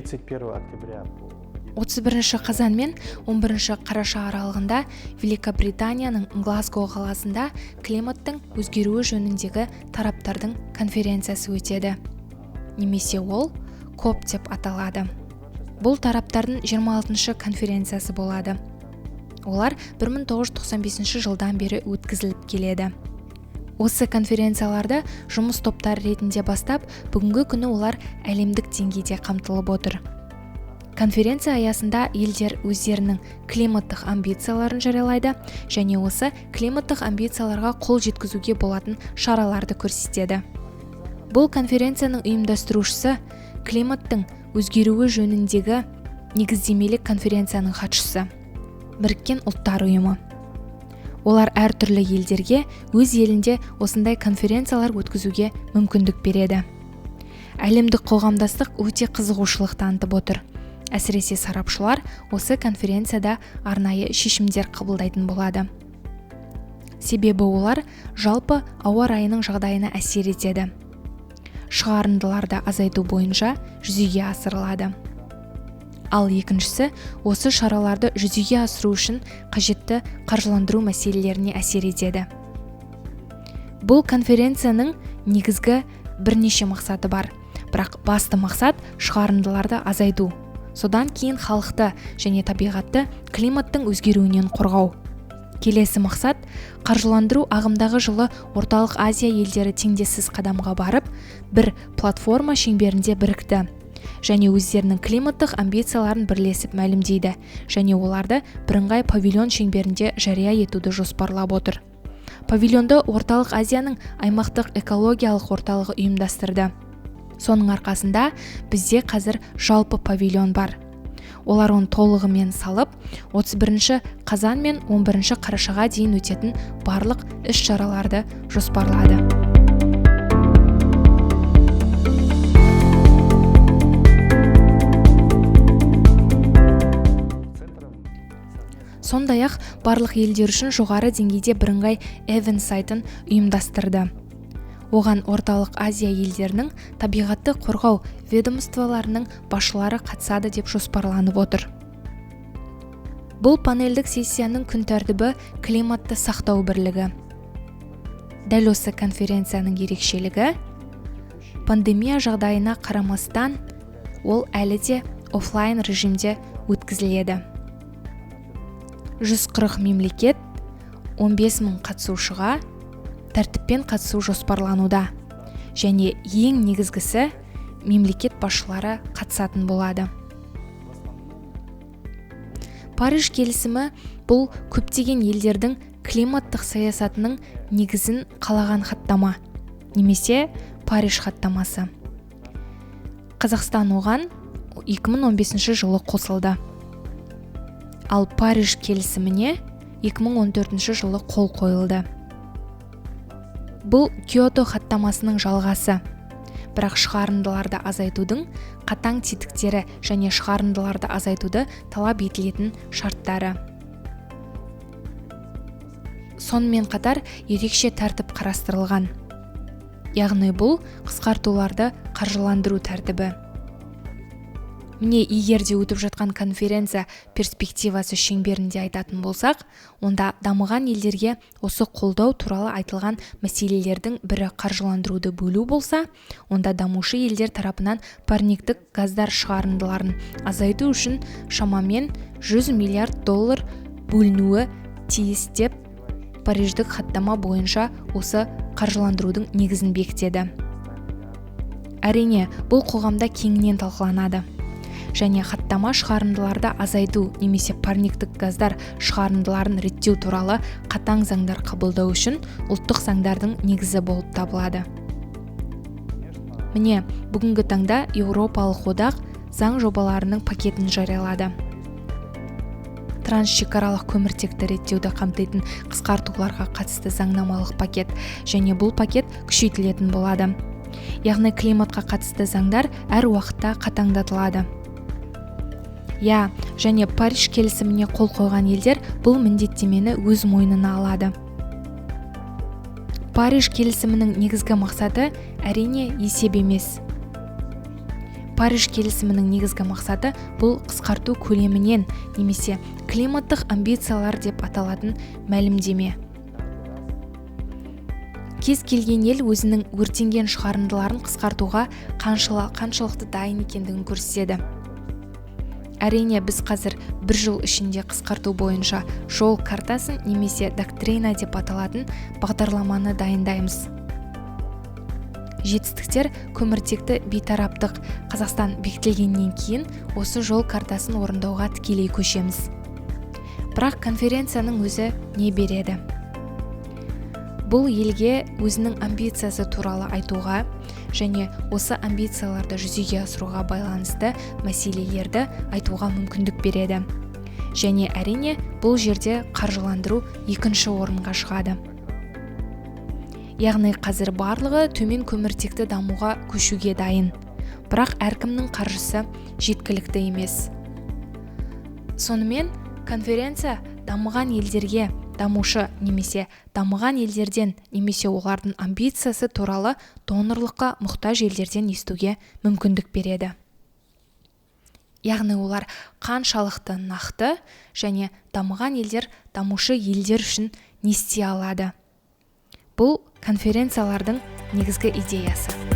31 октября по 31 қазан мен 11 қараша аралығында Великобританияның Глазго қаласында климаттың өзгеруі жөніндегі тараптардың конференциясы өтеді. Немесе ол КОП деп аталады. Бұл тараптардың 26-шы конференциясы болады. Олар 1995 жылдан бері өткізіліп келеді. Осы конференцияларды жұмыс топтары ретінде бастап, бүгінгі күні олар әлемдік деңгейде қамтылып отыр. Конференция аясында елдер өздерінің климаттық амбицияларын жариялайды және осы климаттық амбицияларға қол жеткізуге болатын шараларды көрсетеді. Бұл конференцияның ұйымдастырушысы климаттың өзгеруі жөніндегі негіздемелік конференцияның хатшысы Біріккен Ұлттар Ұйымы. Олар әртүрлі елдерге өз елінде осындай конференциялар өткізуге мүмкіндік береді. Әлемдік қоғамдастық өте қызығушылық танытып отыр. Әсіресе сарапшылар осы конференцияда арнайы шешімдер қабылдайтын болады. Себебі олар жалпы ауа райының жағдайына әсер етеді. Шығарындыларды азайту бойынша жүзеге асырылады. Ал екіншісі, осы шараларды жүзеге асыру үшін қажетті қаржыландыру мәселелеріне әсер етеді. Бұл конференцияның негізгі бірнеше мақсаты бар. Бірақ басты мақсат шығарындыларды азайту. Содан кейін халықты және табиғатты климаттың өзгеруінен қорғау. Келесі мақсат қаржыландыру. Ағымдағы жылы Орталық Азия елдері теңдессіз қадамға барып, бір платформа шеңберінде бірікті және өздерінің климаттық амбицияларын бірлесіп мәлімдейді және оларды бірыңғай павильон шеңберінде жария етуді жоспарлап отыр. Павильонды Орталық Азияның аймақтық экологиялық орталығы ұйымдастырды. Соның арқасында бізде қазір жалпы павильон бар. Олар оны толығымен салып, 31 қазан мен 11 қарашаға дейін өтетін барлық іс-шараларды жоспарлады. Сондай-ақ барлық елдер үшін жоғары деңгейде бірыңғай event сайтын ұйымдастырды. Оған Орталық Азия елдерінің табиғатты қорғау ведомстволарының басшылары қатысады деп жоспарланып отыр. Бұл панельдік сессияның күн тәртібі климатты сақтау бірлігі. Дәл осы конференцияның ерекшелігі пандемия жағдайына қарамастан ол әлі де офлайн режимде өткізіледі. 140 мемлекет 15 мың қатысушыға тәртіппен қатысу жоспарлануда. Және ең негізгісі мемлекет басшылары қатысатын болады. Париж келісімі бұл көптеген елдердің климаттық саясатының негізін қалаған хаттама, немесе Париж хаттамасы. Қазақстан оған 2015 жылы қосылды. Ал Париж келісіміне 2014 жылы қол қойылды. Бұл Киото хаттамасының жалғасы. Бірақ шығарындыларды азайтудың қатаң тетіктері және шығарындыларды азайтуды талап етілетін шарттары. Сонымен қатар ерекше тәртіп қарастырылған. Яғни бұл қысқартуларды қаржыландыру тәртібі. Міне, егер де өтіп жатқан конференция перспективасы шеңберінде айтатын болсақ, онда дамыған елдерге осы қолдау туралы айтылған мәселелердің бірі қаржыландыруды бөлу болса, онда дамушы елдер тарапынан парниктік газдар шығарындыларын азайту үшін шамамен 100 миллиард доллар бөлінуі тиіс деп Париждік хаттама бойынша осы қаржыландырудың негізін бекітеді. Әрине, бұл қоғамда кеңінен талқыланады. Және хаттама шығарындыларды азайту немесе парниктік газдар шығарындыларын реттеу туралы қатаң заңдар қабылдау үшін ұлттық заңдардың негізі болып табылады. Міне, бүгінгі таңда Еуропалық одақ заң жобаларының пакетін жариялады. Трансшекаралық көміртекті реттеуді қамтитын қысқартуларға қатысты заңнамалық пакет және бұл пакет күшейтілетін болады. Яғни климатқа қатысты заңдар әр уақытта қатаңдатылады. Я, және Париж келісіміне қол қойған елдер бұл міндеттемені өз мойнына алады. Париж келісімінің негізгі мақсаты әрине есеп емес. Париж келісімінің негізгі мақсаты бұл қысқарту көлемінен немесе климаттық амбициялар деп аталатын мәлімдеме. Кез келген ел өзінің өртенген шығарындыларын қысқартуға қаншалықты дайын екендігін көрсетеді. Әрине, біз қазір бір жыл ішінде қысқарту бойынша жол картасын немесе доктрина деп аталатын бағдарламаны дайындаймыз. Жетістіктер көміртекті бейтараптық Қазақстан бекітілгеннен кейін осы жол картасын орындауға тікелей көшеміз. Бірақ конференцияның өзі не береді? Бұл елге өзінің амбициясы туралы айтуға және осы амбицияларды жүзеге асыруға байланысты мәселелерді айтуға мүмкіндік береді. Және әрине, бұл жерде қаржыландыру екінші орынға шығады. Яғни қазір барлығы төмен көміртекті дамуға көшуге дайын, бірақ әркімнің қаржысы жеткілікті емес. Сонымен, конференция дамыған елдерге дамушы немесе дамыған елдерден немесе олардың амбициясы туралы донорлыққа мұқтаж елдерден естуге мүмкіндік береді. Яғни олар қаншалықты нақты және дамыған елдер дамушы елдер үшін не істей алады. Бұл конференциялардың негізгі идеясы.